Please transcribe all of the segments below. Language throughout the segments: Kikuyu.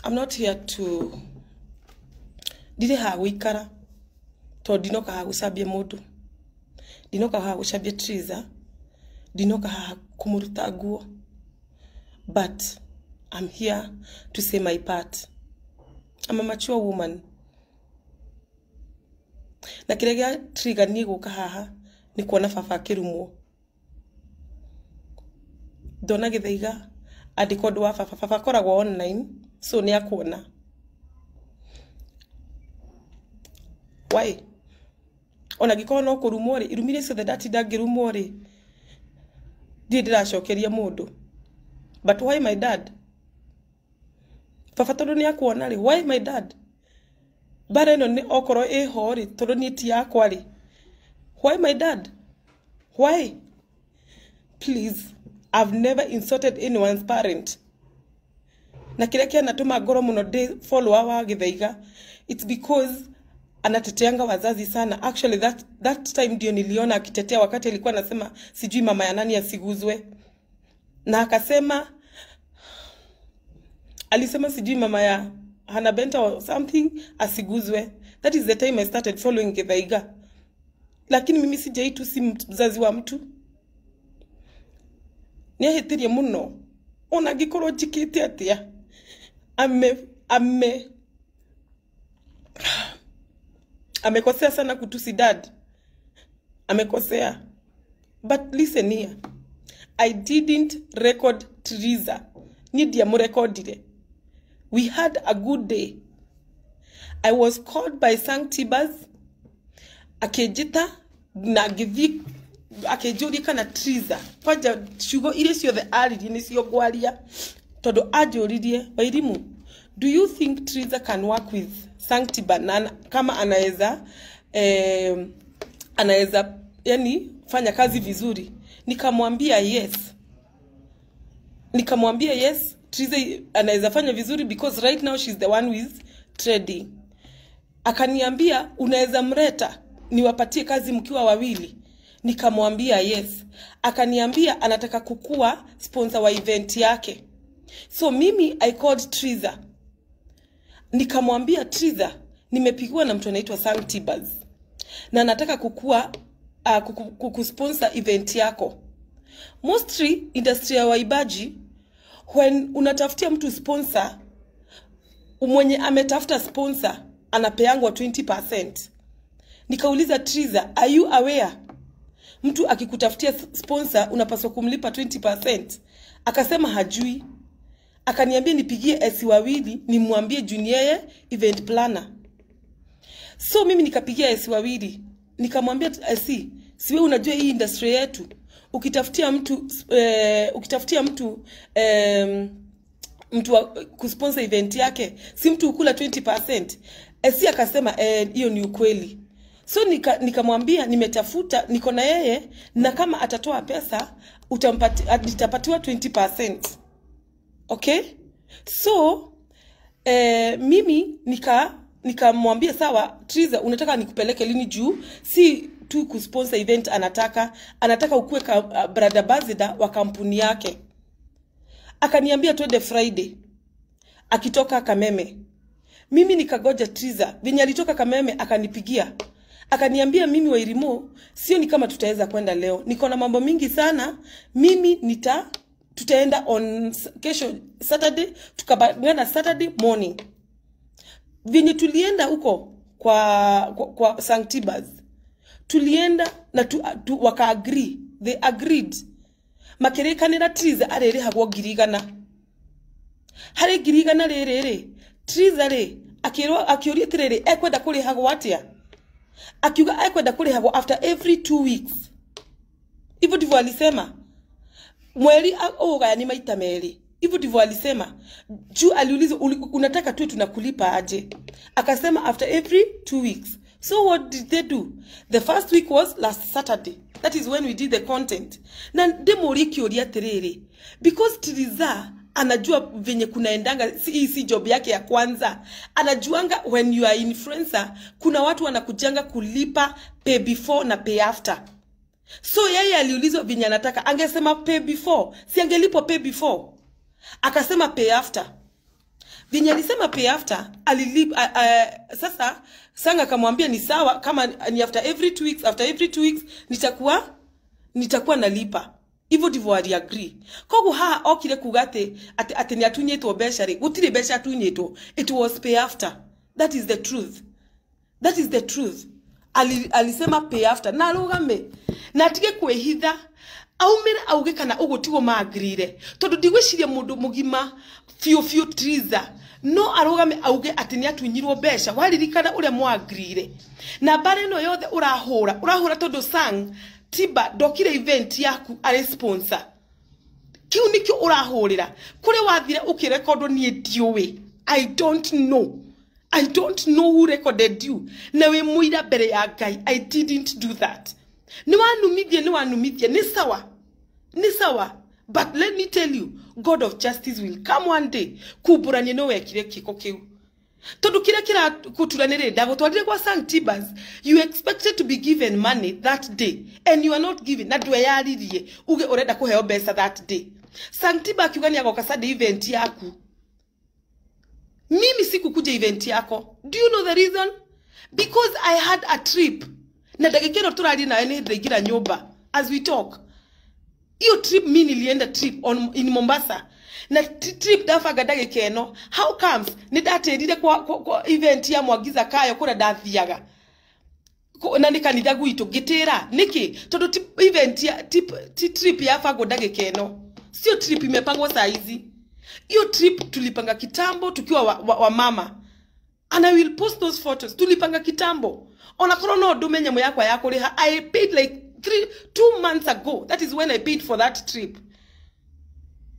I'm not here to ndirĩ haha gũikara tondũ ndinoka haha gũcambia mũndũ, ndinoka haha gũcambia Triza, ndinoka haha kũmũruta nguo, but I'm here to say my part. I'm a mature woman. Na kĩrĩa gĩa trigger niĩ gũka haha nĩ kuona baba akĩrumwo. Ndona Gĩthaiga andĩka ũndũ wa baba. Baba akoragwo online, so nĩ akuona. Why? Ona ngĩkorwo no kũrumwo rĩ, irumi iria ciothe ndatinda ngĩrumwo rĩ, ndirĩ ndĩracokeria mũndũ. But why my dad? Baba tondũ nĩ akuona rĩ, why my dad? Mbara ĩno nĩ okorwo ĩho rĩ, tondũ niĩ ti yakwa rĩ, why my dad? Why? Please, I've never insulted anyone's parent. Na kĩrĩa kĩanatũma ngorwo mũno ndĩ follower wa Gĩthaiga, it's because anateteanga wazazi sana. Actually that time ndio niliona akitetea wakati alikuwa anasema sijui mama ya nani asiguzwe. Na akasema, alisema sijui mama ya Hannah Benta or something asiguzwe. That is the time I started following Gĩthaiga. Lakini mimi sijaitu si mzazi wa mtu. Nĩahĩtirie mũno. Ona angĩkorwo njĩkĩte atĩa, amekosea sana kutusi dad. Amekosea. But listen here. I didn't record Triza. Niĩ ndiamũrekondire. We had a good day. I was called by Sanctibers. Akĩnjĩta na ngĩthiĩ akĩnjũria kana Triza. Kwanja ciugo iria ciothe aririe nĩcio ngwaria. Tondũ anjũririe, Wairimu, do you think Triza can work with Sanctiba na kama anaweza anaweza yani fanya kazi vizuri? Nikamwambia yes. Nikamwambia yes, Triza anaweza fanya vizuri because right now she's the one who is trading. Akaniambia unaweza mleta niwapatie kazi mkiwa wawili. Nikamwambia yes. Akaniambia anataka kukua sponsor wa event yake. So mimi I called Triza. Nikamwambia Triza, nimepigiwa na mtu anaitwa Sanctibers na nataka kukua kukusponsor event yako. Mostly industry ya waibaji, when unatafutia mtu sponsor, mwenye ametafuta sponsor anapeangwa 20%. Nikauliza Triza, are you aware mtu akikutafutia sponsor unapaswa kumlipa 20%? Akasema hajui. Akaniambia nipigie esi wawili nimwambie juu ni yeye event planner. So mimi nikapigia esi wawili, nikamwambia esi, si wewe unajua hii industry yetu, ukitafutia mtu mtu wa kusponsor event yake, si mtu ukula 20%. Esi akasema hiyo ni ukweli. So nikamwambia nimetafuta, niko na yeye, na kama atatoa pesa nitapatiwa 20%. Okay? So mimi nikamwambia sawa Triza, unataka nikupeleke lini juu si tu kusponsor event, anataka ukue brand ambassador wa kampuni yake. Akaniambia twende Friday akitoka Kameme. Mimi nikagoja Triza, venye alitoka Kameme akanipigia. Akaniambia mimi Wairimu, sio ni kama tutaweza kwenda leo. Niko na mambo mingi sana. Mimi tutaenda on kesho Saturday, tukabangana Saturday morning. Venye tulienda huko kwa Sanctibers, tulienda na waka agree. They agreed. Makerekanira Triza arĩrĩhagwo 100,000. Harĩ 100,000 rĩrĩ rĩ, Triza rĩ akĩũria atĩrĩrĩ, ekwenda kũrĩhagwo atĩa? Akiuga ekwenda kũrĩhagwo after every 2 weeks. Hivyo ndivyo alisema. Mweri ũgayani maita merĩ. Hivyo ndivyo alisema. Juu aliulizwa unataka tuwe tunakulipa aje? Akasema after every 2 weeks. So what did they do? The first week was last Saturday. That is when we did the content. Na ndĩmũrie kĩũria atĩrĩrĩ, because Triza anajua venye kunaendanga, si job yake ya kwanza. Anajuanga when you are influencer, kuna watu wanakujanga kulipa pay before na pay after. So yeye aliulizwa venye anataka, angesema pay before, si angelipwa pay before. Akasema pay after. Venye alisema pay after alilip, sasa Sanga akamwambia ni sawa, kama ni after every 2 weeks, after every 2 weeks nitakuwa nalipa. Hivyo ndivyo ali agree. Koguo haha okire kuga ati ni atunyitwo mbeca ri, gutiri mbeca atunyitwo. It was pay after. That is the truth. That is the truth. Alisema pay after na arugame na atige kwihitha, aumire auge kana uguo tiguo maagirire, tondu ndigwiciria mundu mugima fiu fiu Triza no arugame auge ati ni atunyirwo mbeca. Waririkana uria mwagirire na mbara ino yothe urahura tondu Sang Tiba ndokire event yaku ari sponsor. Kiu nikio urahurira kuri wathire ukirekondwo nie ndiui. I don't know. I don't know who recorded you. Na we muira mbere ya Ngai, I didn't do that. Ni wanumithie, ni wanumithie, ni sawa. Ni sawa. But let me tell you, God of justice will come one day kuburanie no wekire kiko kiu. Tondu kira kira kuturanire ndagutwarire kwa Sang Tibas, you expected to be given money that day and you are not given. Na ndweyaririe uge urenda kuheo mbeca that day. Sang Tiba akiuga ni agoka Sunday event yaku. Mimi sikukuja event yako. Do you know the reason? Because I had a trip. Na ndagika ĩno tũraria nawe nĩ ndaingĩra nyũmba as we talk. Hiyo trip mi nilienda trip in Mombasa. Na trip ndabanga ndagĩka ĩno. How comes nĩ ndatĩrire kwa event ya Mwangiza Kayo kũrĩa ndathiaga. Na nĩ kanitha gwitũ ngĩtĩra. Nĩkĩ? Tondũ ti event ya ti trip yabangwo ndagĩka ĩno. Sio trip imepangwa saa hizi. Hiyo trip tulipanga kitambo tukiwa wa mama. And I will post those photos. Tulipanga kitambo. Ona korwo no ndume nyamũ yakwa ya kũrĩha. I paid like 2 months ago. That is when I paid for that trip.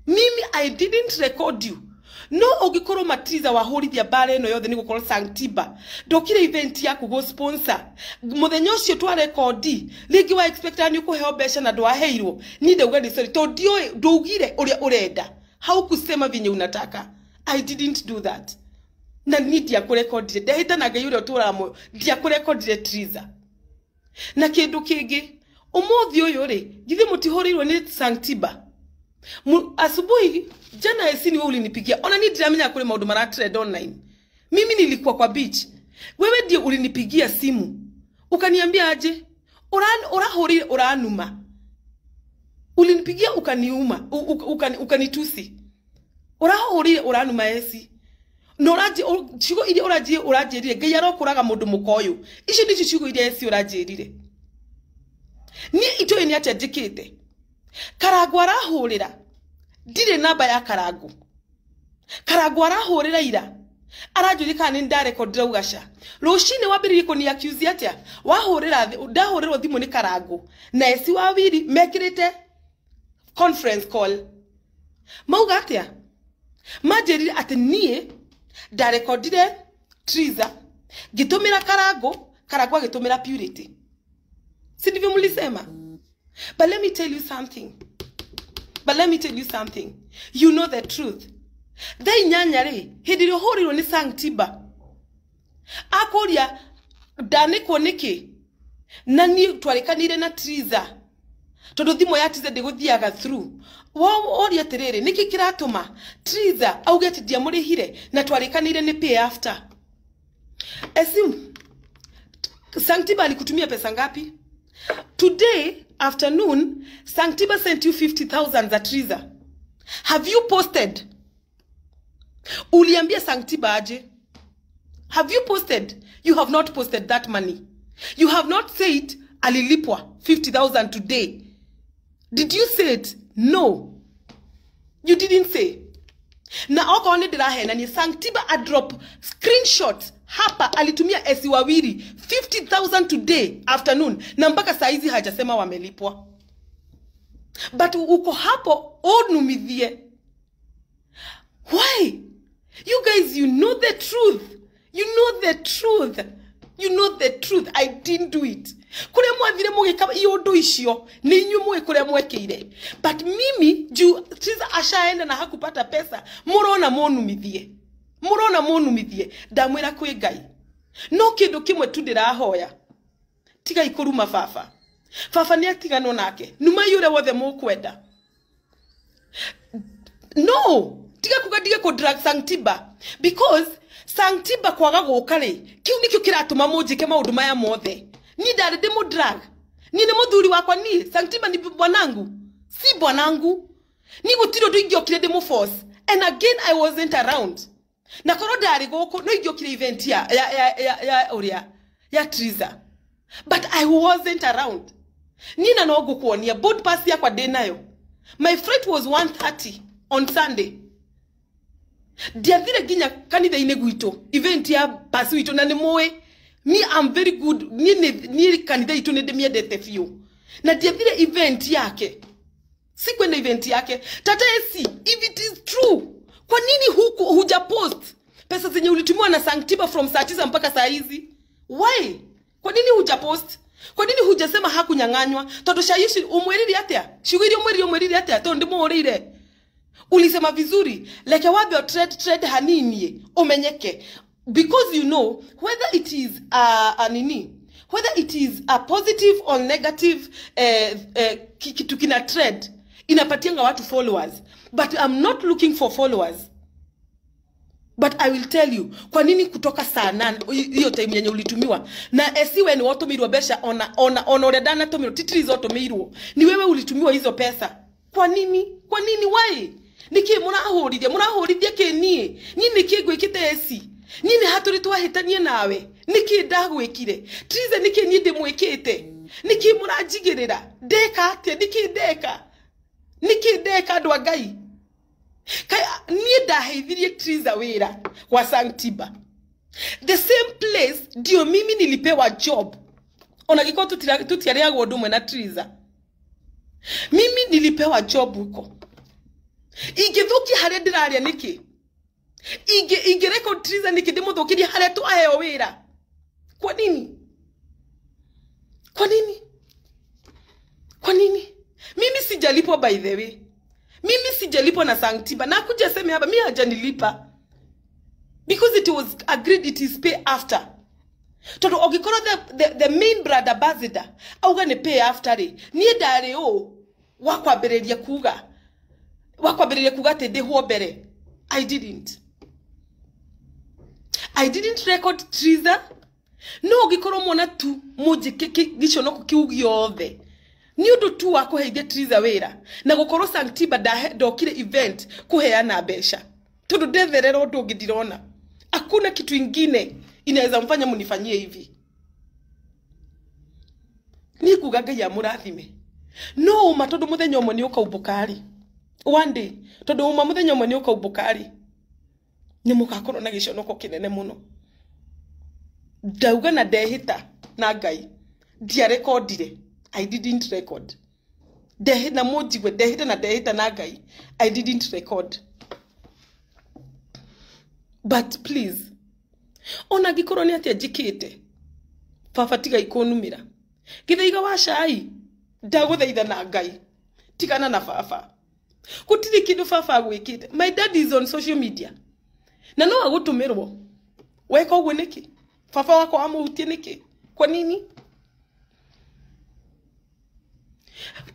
Mimi, I didn't record you. No ũngĩkorwo Matriza wahũrithia mbara ĩno yothe nĩ gũkorwo Sang Tiba ndokire event yaku go sponsor mũthenya ũcio twarekondi rĩngĩ wa expecta nĩ ũkũheo mbeca na ndwaheirwo. Niĩ ndauga nĩ sorry tondũ ndiũĩ, ndũugire ũrĩa ũrenda. Haukusema vyenye unataka. I didn't do that. Na ni ndiakũrekondire. Ndehĩta na Ngai ũrĩa ũtũũraga muoyo, ndiakũrekondire Triza. Na kĩndũ kĩngĩ, ũmũthĩ ũyũ rĩ, githĩ mũtihũrĩirwo nĩ Sang Tiba? Asubuhi jana esi ni wewe ulinipigia. Ona ni ndiramenya kule maũndũ mara trend online. Mimi nilikuwa kwa beach. Wewe ndiye ulinipigia simu. Ukaniambia aje? Urahũrire uranuma. Ulinipigia ukaniuma, ukanitusi. Urahũrire uranuma esi. No uraji ciugo iria urajie urajirire Ngai arokũraga mũndũ mũkoyũ. Icio nicio ciugo iria esi urajirire. Niĩ itoĩ nĩ atĩa njĩkĩte. Karangũ arahũrĩra. Ndirĩ namba ya Karangũ. Karangũ arahũrĩra ira. Aranjũria kana nĩ ndarekondire ugaca. Rũcinĩ wambĩrĩirie kũni accuse atĩa? Wahũrĩra ndahũrĩrwo thimũ nĩ Karangũ. Na esi wa wiri mekĩrĩte conference call. Mauga atĩa? Manjĩrire atĩ niĩ ndarekondire Triza ngĩtũmĩra Karangũ, Karangũ agĩtũmĩra Purity. Si ndivyo mlisema? But let me tell you something. But let me tell you something. You know the truth. Thaa inyanya rĩ, hĩndĩ ĩrĩa ũhũrĩirwo nĩ Sang Tiba, akũria ndanĩkwo nĩkĩ? Na niĩ twarĩkanĩire na Triza. Tondũ thimũ ya Triza ndĩgũthiaga through. Woria atĩrĩrĩ, nĩkĩ kĩratũma Triza auge atĩ ndiamũrĩhire na twarĩkanĩire nĩ pay after? Esimu, Sang Tiba alikutumia pesa ngapi? Today afternoon, Sang Tiba sent you 50,000 za Triza. Have you posted? Uliambia Sang Tiba aje? Have you posted? You have not posted that money. You have not said alilipwa 50,000 today. Did you say it? No. You didn't say. Na okorwo nĩ ndĩrahena ni Sang Tiba a drop screenshot hapa alitumia esi wawili 50,000 today afternoon na mpaka saa hizi hajasema wamelipwa. But uko hapo onumithie. Why? You guys, you know the truth. You know the truth. You know the truth. I didn't do it. Kule mwathire mugika iundu icio ni inyu mwe kule mwekeire. But mimi juu Triza ashaenda na hakupata pesa, murona monumithie. Murona monumithie. Ndamwira kwi Ngai. No kindu kimwe tu ndirahoya. Tiga ikuruma baba. Baba ni atigano nake. Numa yure wothe mukwenda. No, Tiga kuga ndige ku drag Sanctiba because Sanctiba kwaga guka ri kiu nikio kiratuma munjike maundu maya mothe. Ni ndari ndimu drag. Ni ni muthuri wakwa ni Sanctiba ni bwanangu. Si bwanangu. Ni gutiri undu ingiokire ndimu force. And again I wasn't around. Na korwo ndari guku no ingiokire event ya uria ya Triza. But I wasn't around. Nina no gukuonia board pass yakwa ndi nayo. My flight was 1:30 on Sunday. Ndiathire nginya kanitha-inĩ gwitũ event ya pass witũ na nĩ mũĩ me I'm very good ni kanitha itũ nĩ ndĩmĩendete biũ. Na ndiathire event yake. Sikwenda event yake. Tata Esi, if it is true, kwa nini huku huja post pesa zenye ulitumiwa na Sanctiba from saa 9 mpaka saa hizi? Why? Kwa nini huja post? Kwa nini hujasema hakunyang'anywa? Tondu shaishi umwirire atia? Ciugo umwirire umwirire atia? Tondu ndimuurire. Ulisema vizuri, like wabio trade hanini umenyeke. Because you know whether it is a nini, whether it is a positive or negative kitu kina trade inapatianga watu followers. But I'm not looking for followers. But I will tell you, kwa nini kutoka saa 8 hiyo time yenye ulitumiwa na esiwe ni watumirwa besha ona ona dana tumirwa titiri zotumirwo ni wewe ulitumiwa hizo pesa. Kwa nini? Kwa nini why? Niki murahurithia murahurithia ki nie ni niki ngwikite Esi ni haturi twahitanie nawe niki ndagwikire Triza niki ni ndimwikite niki muranjigirira ndeka atia niki ndeka niki ndeka andu a Ngai. Niĩ ndaheithirie Triza wĩra kwa Sanctiba. The same place ndio mimi nilipewa job. Ona giko tutiarĩagwo ũndũ ũmwe na Triza. Mimi nilipewa job huko. Ingĩthũkia harĩa ndĩraria nĩkĩ? Ingĩ record Triza nĩkĩ ndĩmũthũkĩrie harĩa twaheo wĩra? Kwa nini? Kwa nini? Kwa nini? Mimi sijalipwa by the way. Mimi sijalipwa na Sanctiba. Na kuja sema hapa mimi hajanilipa. Because it was agreed it is pay after. Tondu ogikorwo the main brother ambassador auga ni pay after ri. Nie ndari o wa kwambiriria kuga. Wa kwambiriria kuga ati ndihwo mbere. I didn't. I didn't record Triza. No ogikorwo mona tu munjike giconoko kiu giothe. Ni undu tu wa kuheithia Triza wira na gukorwo Sanctiba ndokire event kuheana mbeca tondu ndetherera undu ungi ndirona. Hakuna kitu ingine inaweza mfanya munifanyie hivi. Ni kuga Ngai amurathime. No uma tondu muthenya umwe ni ukaumbuka ri. One day tondu uma muthenya umwe ni ukaumbuka ri. Ni mugakorwo na giconoko kinene muno. Ndauga na ndehita na Ngai ndiarekondire. I didn't record. Ndehita mujigwe ndehita na ndehita na Ngai. I didn't record. But please, ona gikorwo ni atia njikite baba tiga ikunumira githaiga wa cai ndaguthaitha na Ngai tigana na baba. Gutiri kindu baba agwikite. My dad is on social media na no agutumirwo weka uguo niki? Baba wakwa amuhutie niki? Kwa nini?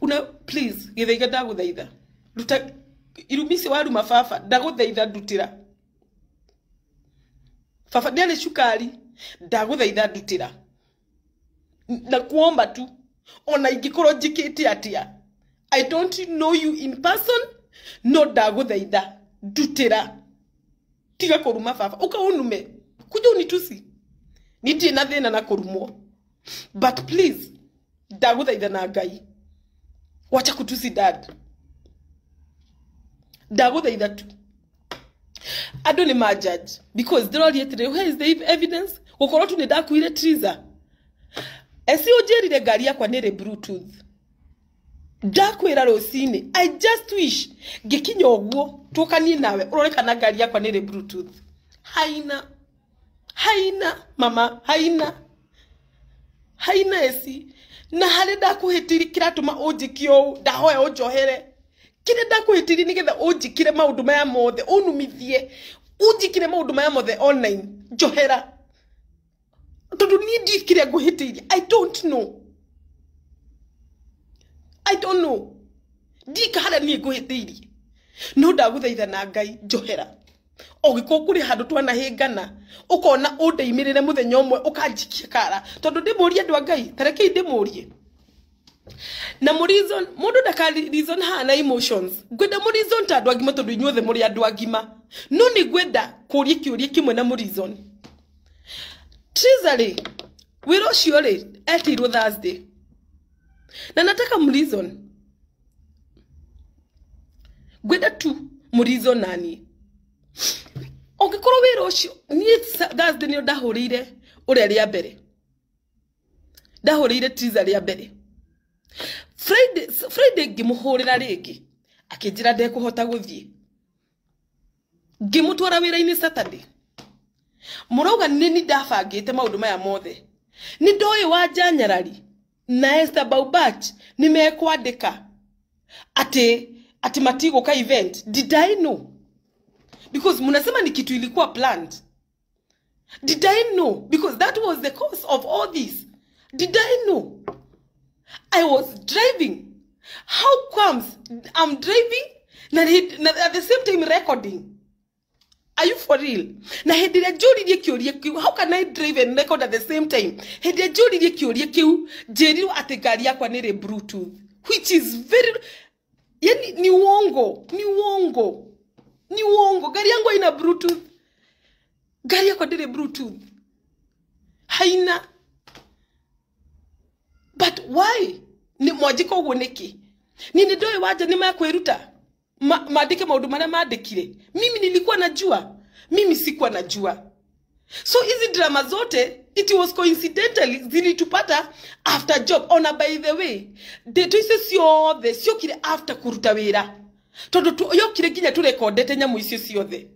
Una please githaiga ndaguthaitha ruta irumisi waruma baba ndaguthaitha ndutira baba ndiarĩ cukari ndaguthaitha ndutira na kuomba tu ona ingĩkorwo njĩkĩte atia. I don't know you in person no ndaguthaitha ndutira tiga kũruma baba uka unume kuja unitusi ni ndirĩ na thĩna na kũrumwo but please ndaguthaitha na Ngai wacha kutusi dad ndaguthaitha tu. Andu ni ma judge because ndĩroria atĩrĩ, where is the evidence gukorwo tu ni ndakuire Triza. Esi unjĩrire ngari yakwa nĩ ĩrĩ bluetooth. Ndakwĩra rũcinĩ I just wish ngĩkinya ũguo tũkanie nawe ũrore kana ngari yakwa nĩ ĩrĩ bluetooth. Haina. Haina mama, haina. Haina Esi. Na harĩ ndakuhĩtiri kĩratũma ũnjĩke ũũ ndahoya ũnjohere. Kĩrĩa ndakuhĩtiri nĩgetha ũnjĩkire maũndũ maya mothe ũnumithie ũnjĩkire maũndũ maya mothe online njohera tondu niĩ ndiũĩ kĩrĩa ngũhĩtĩirie. I don't know. I don't know. Ndika harĩa niĩ ngũhĩtĩirie. No ndaguthaitha na Ngai njohera. Ũgĩkorwo kũrĩ handũ twanahĩngana ũkona ũndeimirire mũthenya ũmwe ũkanjikia kara tondu ndĩmũrie andũ a Ngai tarekei ndĩmũrie na mu reason mũndũ ndaka reason haha na emotions ngwenda mu reason ta andũ agima tondu inyuothe mũrĩ andũ agima no nĩ ngwenda kũria kĩũria kĩmwe na mu reason. Triza rĩ wĩra ũcio rĩ etirwo Thursday na nataka mu reason ngwenda tu mu reason nani ũngĩkorwo wĩra ũcio niĩ Thursday nĩo ndahũrĩire ũrĩa rĩa mbere ndahũrĩire Triza rĩa mbere Friday ngĩmũhũrĩra rĩngĩ akĩnjĩra ndekũhota gũthiĩ ngĩmũtwara wĩra-inĩ Saturday mũrauga nĩ ni ndabangĩte maũndũ maya mothe nĩ ndoĩ wa Janyarari na Esther Baubach nĩ mekwandĩka atĩ matigũka event. Did I know? Because mnasema ni kitu ilikuwa planned. Did I know? Because that was the cause of all this. Did I know? I was driving. How comes I'm driving na at the same time recording? Are you for real? Na hĩndĩ ĩrĩa njũririe kĩũria kĩu, how can I drive and record at the same time? Hĩndĩ ĩrĩa njũririe kĩũria kĩu, njĩrirwo atĩ ngari yakwa nĩ ĩrĩ Bluetooth, which is very, yani ni uongo, ni uongo. Ni uongo. Gari yangu haina Bluetooth. Gari yako ndire Bluetooth. Haina. But why? Ni mwajiko uguo niki? Ni ndoe waja ni makwiruta. Maandike maundu maria maandikire. Mimi nilikuwa najua. Mimi sikuwa najua. So hizi drama zote it was coincidentally zilitupata after job. Ona by the way, ndeto icio ciothe ciokire after kuruta wira. Tondu yokire nginya turekondete nyamu icio ciothe.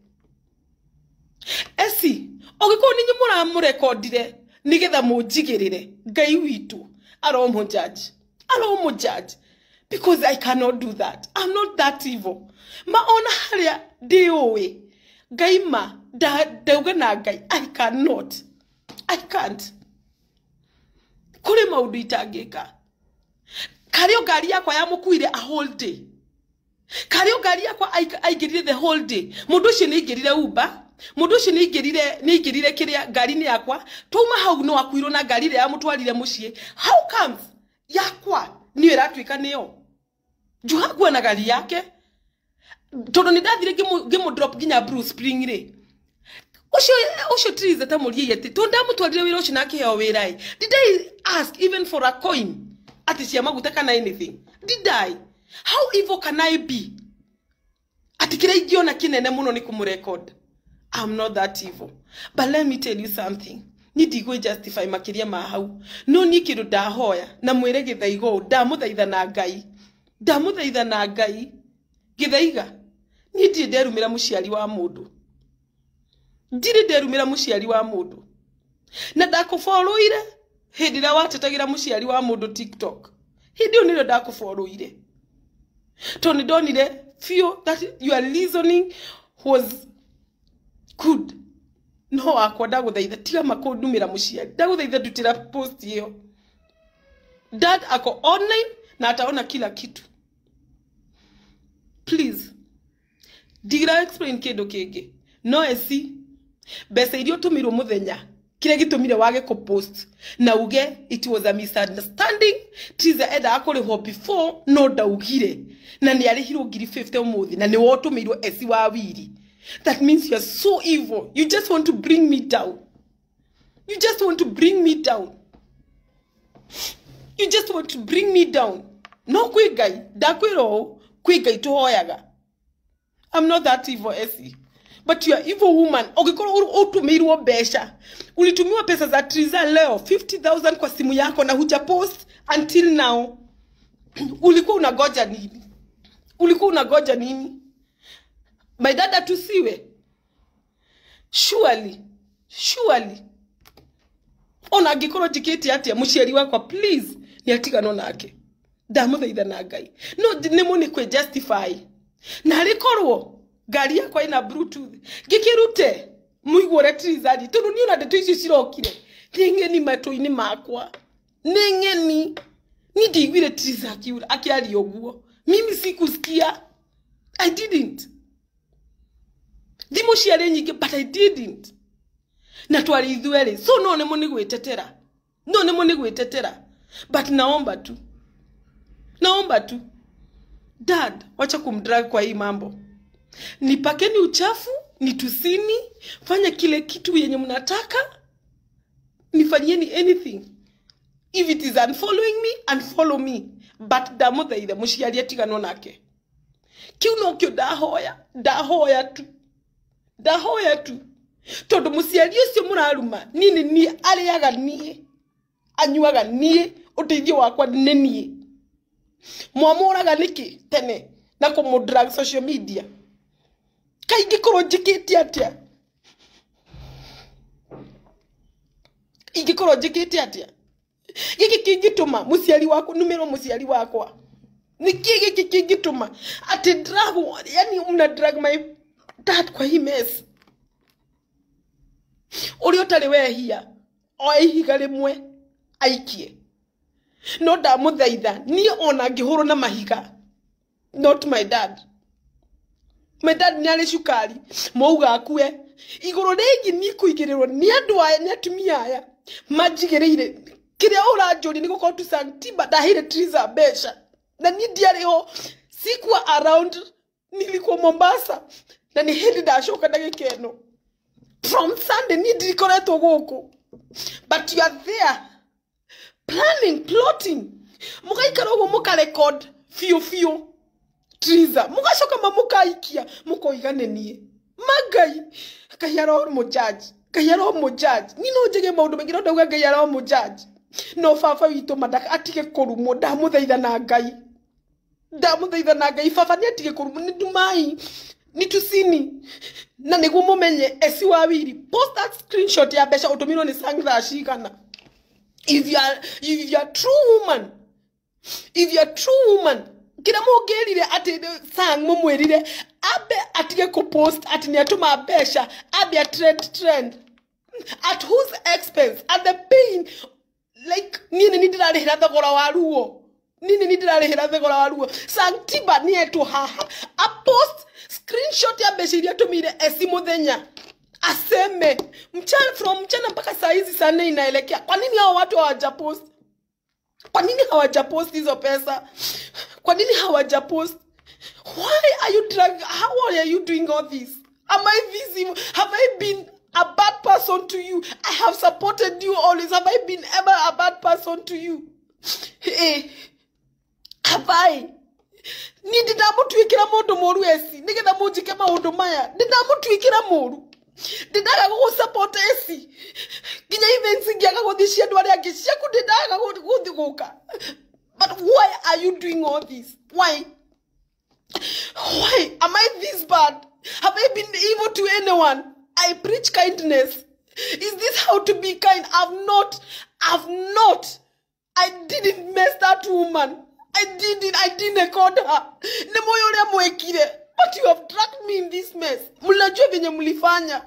Esi, ũngĩkorwo nĩ inyuĩ mũramũrekondire nĩgetha mũnjigĩrĩre, Ngai witũ aromũ judge. Aromũ judge. Because I cannot do that. I'm not that evil. Ma ona harĩa ndĩũĩ, Ngai ma ndauga na Ngai, I cannot. I can't. Kũrĩ maũndũ itangĩka. Karĩo ngari yakwa yamũkuire a whole day. Karĩo ngari yakwa aingĩrire the whole day. Mũndũ ũcio nĩ aingĩrire Uber, mũndũ ũcio nĩ aingĩrire kĩrĩa ngari-inĩ yakwa. Twauma hau no akuirwo na ngari ĩrĩa yamũtwarire mũciĩ. How comes yakwa nĩyo ĩratuĩka nĩyo? Juu hakuwa na gari yake. Tondũ nĩ ndathire ngĩmũ drop nginya Blue Spring rĩ. Ũcio Triza ta mũriei atĩ tondũ ndamũtwarire wĩra ũcio na akĩheo wĩra ĩ. Did I ask even for a coin atĩ cia maguta kana anything? Did I? How evil can I be? Ati kĩrĩa ingĩona kĩnene mũno nĩ kũmũrecord. I'm not that evil. But let me tell you something. Ni ndigũ justify makĩria ma hau. No niĩ kĩndũ ndahoya na mwĩre Gĩthaiga ũũ, ndamũthaitha na Ngai. Ndamũthaitha na Ngai. Gĩthaiga, niĩ ndirĩ nderumĩra mũciari wa mũndũ. Ndirĩ nderumĩra mũciari wa mũndũ. Na ndakũboroire hĩndĩ ĩrĩa watetagĩra mũciari wa mũndũ TikTok. Hĩndĩ ĩyo nĩrĩo ndakũboroire. Tondũ nĩ ndonire biũ that your reasoning was good. No wakwa ndagũthaitha tiga makũndumĩra mũciari. Ndagũthaitha ndutĩra post ĩyo. Dad ako online na ataona kila kitu. Please. Ndigira explain kĩndũ kĩngĩ. No esi mbeca iria ũtũmĩirwo mũthenya kĩrĩa gĩtũmire wage kũ-post na uge it was a misunderstanding. Triza endaga kũrĩhwo before no ndaugire na nĩ arĩhirwo 50,000 ũmũthĩ na nĩ wotũmĩirwo esi wa wiri. That means you are so evil. You just want to bring me down. You just want to bring me down. You just want to bring me down. No kwĩ Ngai, ndakwĩra ũũ, kwĩ Ngai tũhoyaga. I'm not that evil, Essie. But you are evil woman. Ũngĩkorwo ũtũmĩirwo mbeca, ulitumiwa pesa za Triza leo 50,000 kwa simu yako na huja post until now. Ulikuwa unagoja nini? Ulikuwa unagoja nini? My dada tusiwe. Surely, surely. Ona angĩkorwo njĩkĩte atĩa mũciari wakwa, please nĩ atiganwo nake. Ndamũthaitha na Ngai. No nĩ mũnĩ kwĩ justify. Na rĩkorwo ngari yakwa ĩna Bluetooth, ngĩkĩrute mũigue ũrĩa Triza ari, tondũ niĩ ona ndeto icio cirokire nĩ ng'eni matũ-inĩ makwa. Nĩ ng'eni. Niĩ ndiaiguire Triza akĩaria ũguo. Mimi sikusikia. I didn't. Thimũ ciarĩ nyingĩ but I didn't. Na twarĩ ithuerĩ. So no nĩmo nĩ gwĩtetera. No nĩmo nĩ gwĩtetera. But naomba tu. Naomba tu. Dad, wacha kumdrag kwa hii mambo. Nipakeni uchafu, nitusini, fanya kile kitu yenye mnataka, nifanyieni anything. If it is unfollowing me, unfollow me. But ndamũthaitha mũciari atiganwo nake. Kiu nokĩo ndahoya, ndahoya tu. Ndahoya tu. Tondũ mũciari ũcio mũraruma, niĩ nĩ niĩ arĩaga niĩ, anyuaga niĩ, ũteithio wakwa nĩ niĩ. Mwamũraga nĩkĩ tene na kũmũdrag social media? Kaĩ ingĩkorwo njĩkĩte atĩa? Ingĩkorwo njĩkĩte atĩa? Gĩkĩ kĩngĩtũma mũciari wakwa numĩrwo mũciari wakwa. Nĩkĩ gĩkĩ kĩngĩtũma atĩ drag, yani mna drag my dad kwa hii mess. Ũrĩa ũtarĩ wehia oe ihiga rĩmwe aikie. No ndamũthaitha niĩ ona ngĩhũrwo na mahiga, not my dad. My dad nĩ arĩ cukari mwauga akue. Igũrũ rĩngĩ niĩ kũigĩrĩrwo nĩ andũ aya, nĩ atumia aya manjigĩrĩire. Kĩrĩa ũranjũria nĩ gũkorwo tu Sanctiba ndaheire Triza mbeca na niĩ ndiarĩ ho, sikuwa around, nilikuwa Mombasa na nĩ hĩndĩ ndacoka ndagĩka ĩno. From Sunday niĩ ndikoretwo gũkũ, but you are there planning, plotting, mũgaikara ũguo mũkarecord biũ biũ Triza, mũgacoka mamũkaikia mũkoiga nĩ niĩ. Mangai, Ngai aromũjudge, Ngai aromũjudge. Niĩ no njige maũndũ maingĩ no ndauga Ngai aromũjudge. No baba witũ madaka atige kũrumwo, ndamũthaitha na Ngai. Ndamũthaitha na Ngai, baba nĩ atige kũrumwo, nĩ ndumai, nĩ tusini. Na nĩguo mũmenye Esi wa Wiri, post that screenshot ya mbeca ũtũmirwo nĩ Sang thaa cigana. If you are true woman, if you are true woman, kira mũngĩrire atĩ Sang mũmwĩrire ambe atige kũpost atĩ nĩ atũma mbeca, ambe a trend at whose expense, at the pain. Like niĩ nĩ ndĩrarĩhĩra thogora wa ruo, niĩ nĩ ndĩrarĩhĩra thogora wa ruo. Sanctiba nĩ etwo haha a post screenshot ya mbeca iria atũmire Esi mũthenya, aseme mchana, from mchana mpaka saa hizi saa 4 inaelekea. Kwa nini hao watu hawajapost? Kwa nini hawajapost hizo pesa? Kwa nini hawajapost? Why are you drag? How are you doing all this? Am I this evil? Have I been a bad person to you? I have supported you always. Have I been ever a bad person to you? Hey, have I? Ni ndinamũtuĩkĩra mũndũ mũru Esi nĩgetha mũnjĩke maũndũ maya. Ndinamũtuĩkĩra mũru, ndindaga gũgũsupport Esi nginya events ngĩaga gũthiĩ cia andũ arĩa angĩ ciaku, ndindaga gũthiĩ gũka. But why are you doing all this? Why? Why am I this bad? Have I been evil to anyone? I preach kindness. Is this how to be kind? I've not. I didn't mess that woman. I didn't record her. Nĩ mũĩ ũrĩa mwekire. But you have dragged me in this mess. Mnajua venye mlifanya.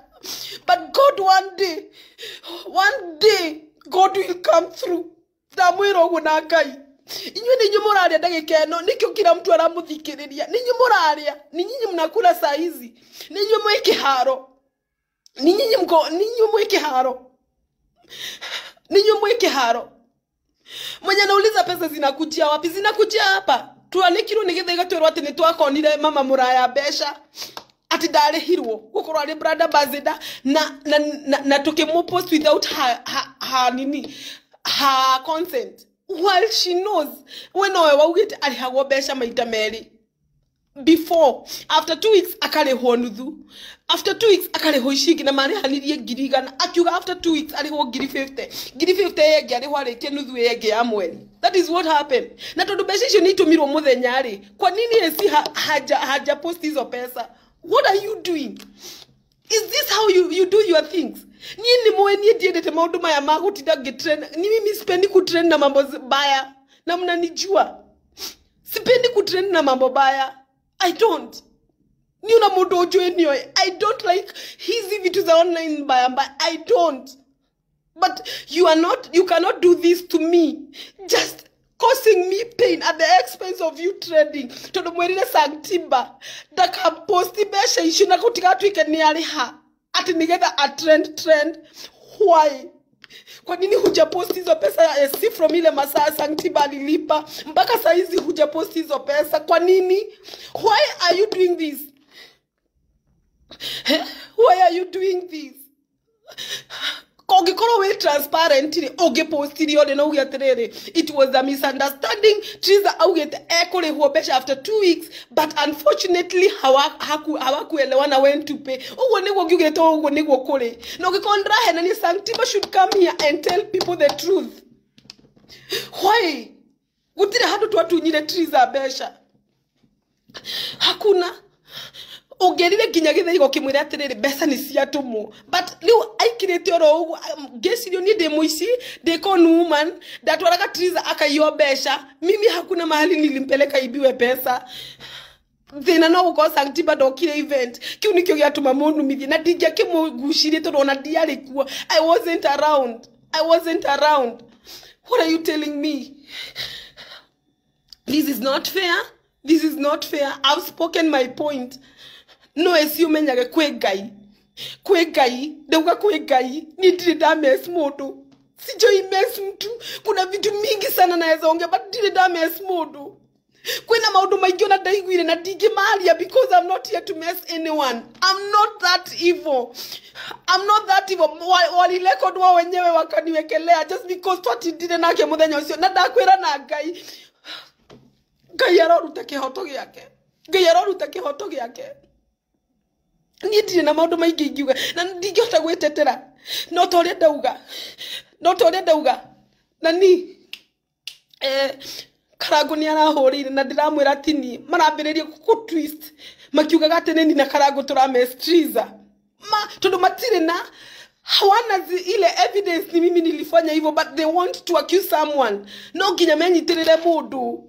But God, one day, God will come through. Ndamwĩra ũguo na Ngai. Inyuĩ nĩ inyuĩ mũrarĩa ndagĩka ĩno, nĩkĩo kila mtu aramũthikĩrĩria. Nĩ inyuĩ mũrarĩa, nĩ nyinyi mnakula saa hizi. Nĩ inyuĩ mwĩ kĩharo. Nĩ nyinyi mko, nĩ inyuĩ mwĩ kĩharo. Nĩ inyuĩ mwĩ kĩharo. Mwenye anauliza pesa zinakujia wapi? Zinakujia hapa. Twanikirwo nĩgetha igatwĩrwo atĩ nĩ twakonire mama mũraya mbeca, atĩ ndarĩhirwo gũkorwo arĩ brand ambassador na tũkĩmũpost without her nini, her consent. While she knows we nowe waugĩte arĩhagwo mbeca maita merĩ before, after 2 weeks akarĩhwo nuthu, after 2 weeks akarĩhwo ici ingĩ, na marĩhanirie 100,000. Akiuga after 2 weeks arĩhwo 50,000, 50,000 ĩngĩ arĩhwo arĩkie nuthu ĩngĩ ya mweri. That is what happened. Na tondũ mbeca icio nĩ itũmirwo mũthenya rĩ, kwa nini Esi haja post hizo pesa? What are you doing? Is this how you do your things? Niĩ nĩ mũĩ niĩ ndiendete maũndũ maya ma gũtinda ngĩtrend. Ni mimi sipendi kutrend na mambo baya, na mnanijua sipendi kutrend na mambo baya. I don't. Ni una mũndũ ũnjũĩ nĩoĩ. I don't like hizi vitu za online mbaya mbaya. I don't. But you are not, you cannot do this to me. Just Causing me pain at the expense of you trending. Tondu mwerire Sanctimba ndakaposti mbeca icio na gutigatuike ni ariha ati nigetha a trend. Why? Kwa nini hujaposti hizo pesa ya SC from ile masaa Sanctimba alilipa mpaka saa hizi hujaposti hizo pesa? Kwa nini? Why are you doing this? Why are you doing this? Ũngĩkorwo wĩ transparent rĩ, ũngĩpostirie ũrĩ na uge atĩrĩrĩ, it was a misunderstanding. Triza augĩte ekũrĩhwo mbeca after 2 weeks, but unfortunately hawakuelewana when to pay. Ũguo nĩguo ngiugĩte, ũguo nĩguo kũrĩ. Na ũngĩkorwo nĩndĩrahenania, Sanctimba should come here and tell people the truth. Why? Gũtirĩ handũ twatunyire Triza mbeca. Hakuna. Ũngĩrire nginya gĩthaigo kĩmwĩre atĩrĩrĩ, mbeca nĩ ciatũmwo, but rĩu aikirĩte oro ũguo. Ngĩcirio niĩ ndĩ mũici, ndĩ con woman, ndatwaraga Triza akaiywo mbeca. Mimi hakuna mahali nilimpeleka ibiwe pesa. Thĩna no gũkorwo Sanctimba ndokire event, kĩu nĩkĩo gĩatũma mũnumithie, na ndingĩakĩmũgucirie tondũ ona ndiarĩ kuo. I wasn't around. I wasn't around. What are you telling me? This is not fair. This is not fair. I've spoken my point. No eci umenyage kwĩ Ngai, kwĩ Ngai, ndauga kwĩ Ngai, niĩ ndirĩ ndamess mũndũ, sijai mess mtu. Kuna vitu mingi sana naweza ongea, but ndirĩ ndamess mũndũ. Kwĩna maũndũ maingĩ ona ndaiguire na ndingĩmaria because I'm not here to mess anyone. I'm not that evil. I'm not that evil. Walirecord wao wenyewe wakaniwekelea just because twatindire nake mũthenya ũcio, na ndakwĩra na Ngai, Ngai aroruta kĩhoto gĩake, Ngai aroruta kĩhoto gĩake. Niĩ ndirĩ na maũndũ maingĩ ingiuga na ndingĩhota gwĩtetera, no ta ũrĩa ndauga, no ta ũrĩa ndauga na ni Karango nĩ arahũrĩire na ndĩramwĩra tini marambĩrĩria kũ twist makiugaga atĩ nĩ na Karango tũramess Triza ma, tondũ matirĩ na hawana ile evidence ni mimi nilifanya hivyo, but they want to accuse someone. No nginya menyitĩrĩre mũndũ.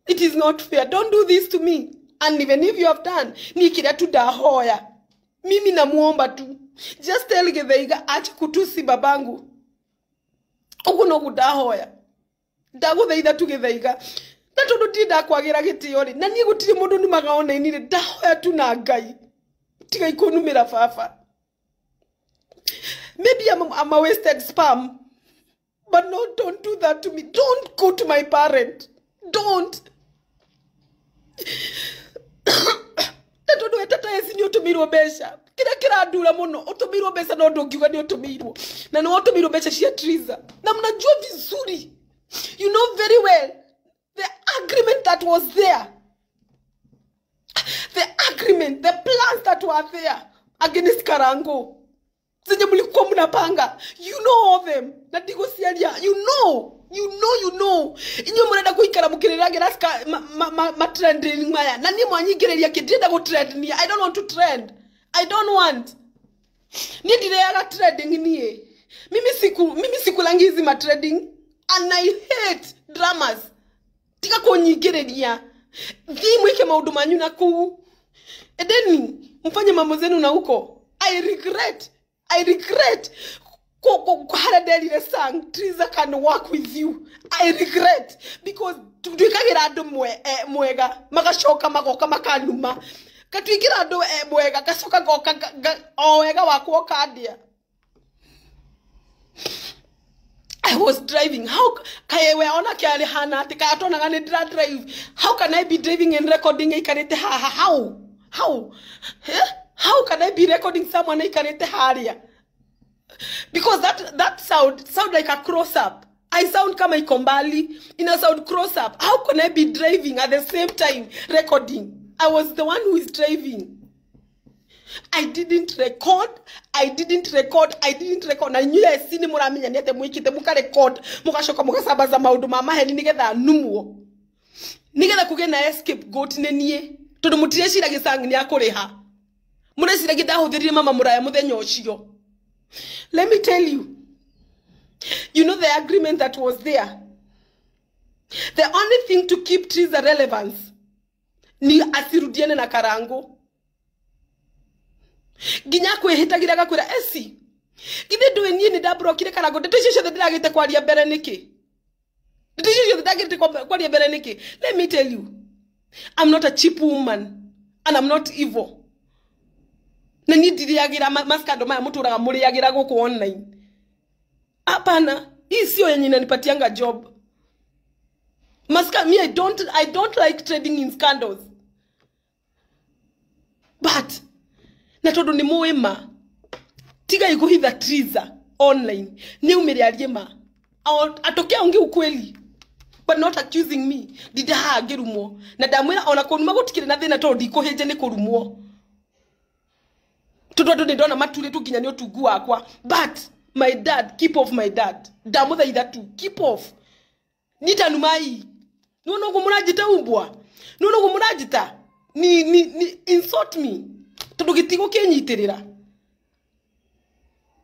It is not fair. Don't do this to me. And even if you have done, ni kila tu ndahoya. Mimi namuomba tu. Just tell Githaiga ache kutusi babangu. Uguo noguo ndahoya. Ndaguthaitha tu Githaiga. Na tondu ndinda kwagira gitio ri, na nie gutiri mundu numaga online ri, ndahoya tu na Ngai. Tiga ikunumira baba. Maybe I'm a wasted spam. But no, don't do that to me. Don't go to my parent. Don't. Na tondu we tata eci nĩ ũtũmĩirwo mbeca, kĩrĩa kĩrandura mũno, ũtũmĩirwo mbeca no ndũngiuga nĩ ũtũmĩirwo, na nĩ watũmĩirwo mbeca cia Triza, na mnajua vizuri, you know very well the agreement that was there, the agreement, the plans that were there against Karango zenye mlikuwa mnapanga, you know all them, na ndigũciaria, you know, you know, you know. Inyuĩ mũrenda gũikara mũkĩrĩragĩra ma trending maya, na niĩ mwanyingĩrĩria kĩ, ndirenda gũ trend niĩ. I don't want to trend. I don't want. Niĩ ndireaga trending niĩ. Mimi sikulangi hizi ma trending, and I hate dramas. Tiga kũnyingĩrĩria. Thiĩ mwĩke maũndũ manyu na kũu. Edeni mfanye mambo zenu na huko. I regret. I regret. Harĩa nderire Sang, Triza can work with you. I regret because twikagira andu mwega magacoka magoka makanuma, katwikira andu mwega gacoka goka o wega wakwa kandia. I was driving. How kae we ona kiari hana ati kaya tonaga ni ndira drive. How can I be driving and recording ikarite haha? How? How? How can I be recording someone ikarite haria? Because that sound like a cross up. I sound kama iko mbali, ina sound cross up. How can I be driving at the same time recording? I was the one who is driving. I didn't record. I didn't record. I didn't record. Na inyuĩ eci nĩ mũramenya nĩ atĩ mwĩkĩte mũka record, mũgacoka mũgasambaza maũndũ ma maheni nĩgetha numwo, nĩgetha kũgĩe na scapegoat nĩ niĩ, tondũ mũtireciragia Sang nĩ akũrĩha, mũreciragia ndahũthĩrire mama mũraya mũthenya ũcio. Let me tell you, you know the agreement that was there. The only thing to keep Triza relevance ni asirudiane na Karango. Nginya kwĩhĩtagĩra gakwĩra eci githĩ ndũĩ niĩ nĩ ndabrokire Karango, ndeto icio ciothe ndĩragĩte kwaria mbere nĩkĩ? Ndeto icio ciothe ndangĩrĩte kwaria mbere nĩkĩ? Let me tell you, I'm not a cheap woman and I'm not evil. Na niĩ ndirĩagĩra maskando maya mũtũraga mũrĩagĩra gũkũ online. Hapana, hii sio yenye inanipatianga job. Maska, me I don't like trading in scandals. But na tondu ni mũĩ ma, tigai kuhitha Triza online. Ni umire arie ma. Atoke aonge ukweli. But not accusing me. Ndinda haha ngĩrumwo. Na ndamwĩra ona kũruma gũtikĩrĩ na thĩna tondũ ndikũhĩnja nĩ kũrumwo. Tondũ andũ nĩ ndona maturĩtwo nginya nĩ ũtungu wakwa. But my dad, keep off my dad. Ndamũthaitha tu, keep off. Nitanumai. Nĩwona ũguo mũranjĩta umbwa? Nĩwona ũguo mũranjĩta? Ni insult me. Tondũ gĩtigũkĩnyitĩrĩra.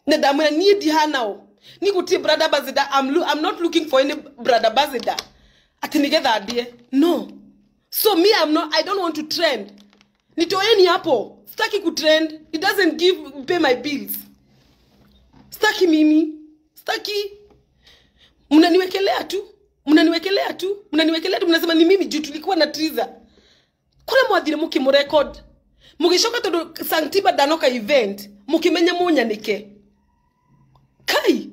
Na ndamwĩra niĩ ndihanao. Ni gũtirĩ brand ambassador. I'm not looking for any brand ambassador. Ati nigetha ndie. No. So me, I don't want to trend. Nitoeni hapo. Sitaki kutrend. It doesn't pay my bills. Sitaki mimi. Sitaki. Mnaniwekelea tu. Mnaniwekelea tu. Mnaniwekelea tu. Mnasema ni mimi juu tulikuwa na Triza. Kule mwathire mukimurecord. Mugicoka tondu Sanctiba ndanoka event. Mukimenya munyanike. Kai.